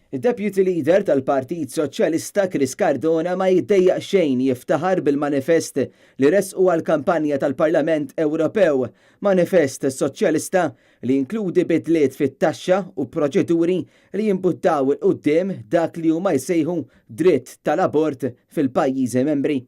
Id-Deputy Leader tal-Partit Soċjalista Chris Cardona ma jiddejjaq xejn jiftaħar bil-manifest li ressqu għall-kampanja tal-Parlament Ewropew, manifest soċjalista li jinkludi bidliet fit-taxxa u proċeduri li jimbuttaw 'il quddiem dak li huma jsejħu dritt tal-abort fil-pajjiżi membri.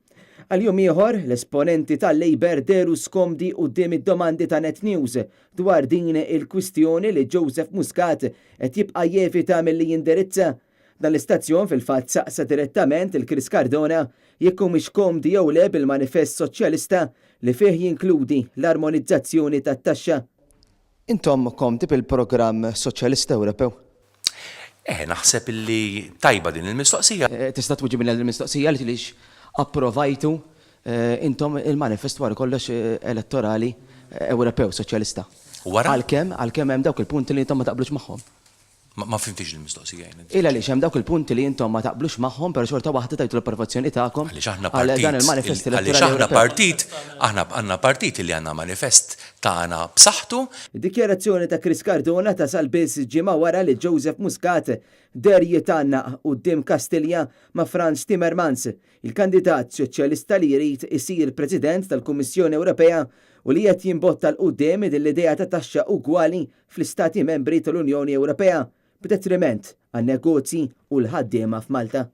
Għal jum ieħor, l-esponenti tal-Labour dehru skomdi quddiem id-domandi ta' Net News dwar din il-kwistjoni li Joseph Muscat qed jibqa' jevita milli jindirizza. Dan l-istazzjon fil-fatt saqsa direttament lil Chris Cardona jekk humiex komdi jew le bil-manifest Soċjalista li fih jinkludi l-armonizzazzjoni tat-taxxa. Intom komdi bil-programm Soċjalista Ewropew? Eh, naħseb illi tajba din il-mistoqsija. Tista' twiġibni għal din il-mistoqsija għaliex approvajtu intom il-manifest wara kollox elettorali Ewropew Soċjalista. Wara? Għalkemm, għalkemm hemm dawk il-punti li intom ma taqblux magħhom. Ma fhimtix il-mistoqsija jien. Il għaliex hemm dawk il-punti li intom ma taqblux magħhom però xorta waħda tajtu l-approvazzjoni tagħkom Għaliex aħna għal partit, dan il-manifest għaliex elettorali aħna Ewropew. partit, aħna għandna partit li għandna manifest tagħna b'saħħtu. Id-dikjarazzjoni ta' Chris Cardona tasal biss ġimgħa wara li Joseph Muscat deher jitgħannaq quddiem Kastilja ma' Frans Timmermans, il-kandidat Soċjalista li jrid isir President tal-Kummissjoni Ewropea u li qed jimbotta 'l quddiem din l-idea ta' taxxa ugwali fl-Istati Membri tal-Unjoni Ewropea, b'detriment għan-negozji u l-ħaddiema f'Malta.